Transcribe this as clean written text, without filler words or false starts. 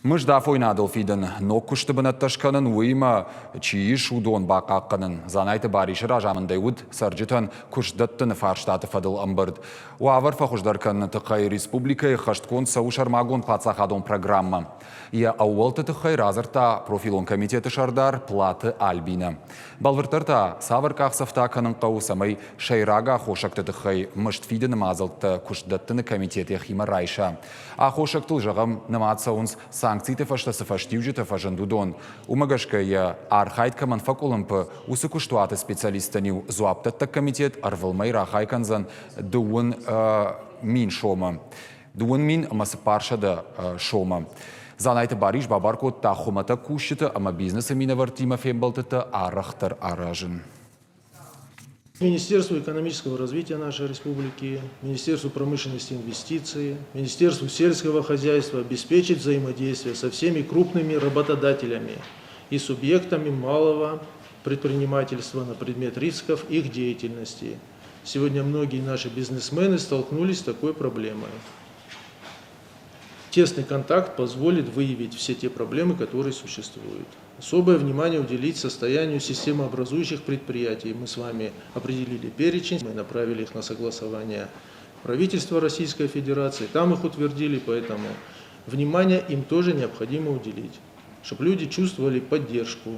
Мызд афойнадыл фидын, ног куысты бынӕттӕ скӕнын, уыимӕ чи ис, уыдон бахъахъхъӕнын. Дзанайты Барисы разамындӕй уыд цӕрджытӕн куыст дӕттыны фарстаты фӕдыл ӕмбырд. Уавӕр фӕхуыздӕр кӕныны тыххӕй республикӕйы хӕстгонд цӕуы сӕрмагонд паддзахадон программӕ. Йӕ ӕууӕлты тыххӕй радзырдта профилон комитеты сӕрдар Платы Альбинӕ. Бӕлвырддӕр та, цавӕр къахдзӕфтӕ кӕнын хъӕуы, цӕмӕй сӕйраг аххосӕгты тыххӕй мызд фидыны мадзӕлттӕ куыст дӕттыны комитет йӕхимӕ райса. Аххосӕгтыл, зӕгъӕм, нымад цӕуынц, санкциты фӕстӕ цы фӕстиуджытӕ фӕзынд, уыдон. Уымӕ гӕсгӕ йӕ архайд кӕмӕн фӕкъуылымпы, уыцы куыстуаты специалисттӕн-иу дзуапдӕттӕг комитет ӕрвылмӕй рахай кӕндзӕн 25 000 сомы. 2400 сомы. Дзанайты Барис бабар кодта хуымӕтӕг кусджыты ӕмӕ бизнесы минӕвӕрттимӕ фембӕлдтытӕ арӕхдӕр аразын. Министерству экономического развития нашей республики, Министерству промышленности и инвестиций, Министерству сельского хозяйства обеспечить взаимодействие со всеми крупными работодателями и субъектами малого предпринимательства на предмет рисков их деятельности. Сегодня многие наши бизнесмены столкнулись с такой проблемой. Тесный контакт позволит выявить все те проблемы, которые существуют. Особое внимание уделить состоянию системообразующих предприятий. Мы с вами определили перечень, мы направили их на согласование правительства Российской Федерации, там их утвердили, поэтому внимание им тоже необходимо уделить, чтобы люди чувствовали поддержку.